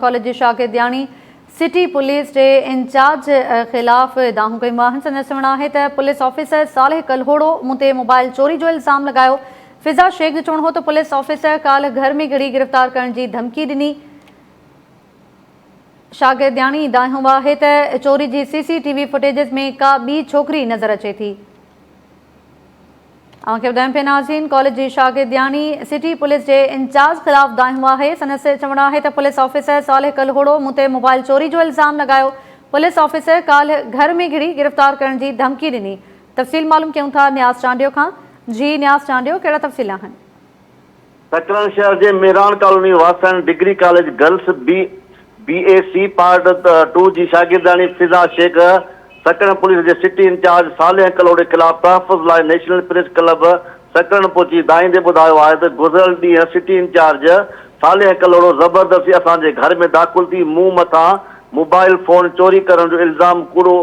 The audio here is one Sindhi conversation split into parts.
ڪاليج جي شاگردياڻي سٽي پوليس جي انچارج خلاف دانهون ڪيون آهن. سندس چوڻ آهي ته پوليس آفيسر صالح ڪلهوڙو مون تي موبائل چوري جو الزام لڳايو. فضا شيخ جو چوڻ هو ته پوليس آفيسر ڪالهه گهر ۾ گهڙي گرفتار ڪرڻ جي ڌمڪي ڏني. شاگردياڻي دانهيو آهي ته چوري جي سي سي ٽي وي فوٽيجز ۾ ڪا ٻي ڇوڪري نظر اچي ٿي. اوهان کي ٻڌايون پيا ناظرين ڪاليج جي شاگردياڻي سٽي پوليس جي انچارج خلاف دانهيون آهي سندس چوڻ آهي ته پوليس آفيسر صالح ڪلهوڙو مون تي موبائل چوري جو الزام لڳايو پوليس آفيسر ڪالهه گهر ۾ گهڙي گرفتار ڪرڻ جي ڌمڪي ڏني تفصيل معلوم ڪيون ٿا نياز چانڊيو کان جي نياز چانڊيو ڪهڙا تفصيل آهن. سڪرنڊ شهر جي مهراڻ ڪالوني واسڻ degree college girls B B A C part two جي شاگردياڻي فضا شيخ سڪرنڊ پوليس جي سٽي انچارج صالح ڪلهوڙي خلاف تحفظ لاء نيشنل پريس ڪلب سڪرنڊ پهچي دانهيندي ٻڌايو آهي ته گذريل ڏينهن سٽي انچارج صالح ڪلهوڙو زبردستي اسان جي گهر ۾ داخل ٿي مون مٿان موبائل فون چوري ڪرڻ جو الزام ڪوڙو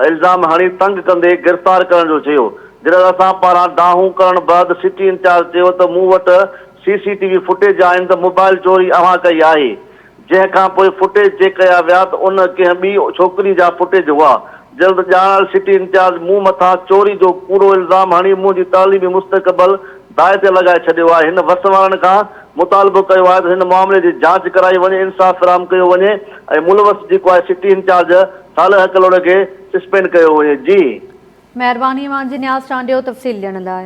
الزام هڻي تنگ ڪندي گرفتار ڪرڻ جو چيو جڏهن ته اسان پاران دانهون ڪرڻ بعد سٽي انچارج چيو ته مون وٽ C C T V footage آهن ته موبائل چوري اوهان ڪئي آهي جنهن کان پوء فوٽيج چيڪ ڪيا ويا ته ان ڪنهن ٻي ڇوڪري جا فوٽيج هئا. جلد ڄاڻايل سٽي انچارج مون مٿان چوري جو ڪوڙو الزام هڻي منهنجي تعليمي مستقبل داء تي لڳائي ڇڏيو آهي. هن وس وارن کان مطالبو ڪيو آهي ته هن معاملي جي جاچ ڪرائي وڃي، انصاف فراهم ڪيو وڃي ۽ ملوث جيڪو آهي سٽي انچارج صالح ڪلهوڙي کي سسپينڊ ڪيو وڃي. جي. مهرباني اوهان جي نياز چانڊيو تفصيل ڏيڻ لاء.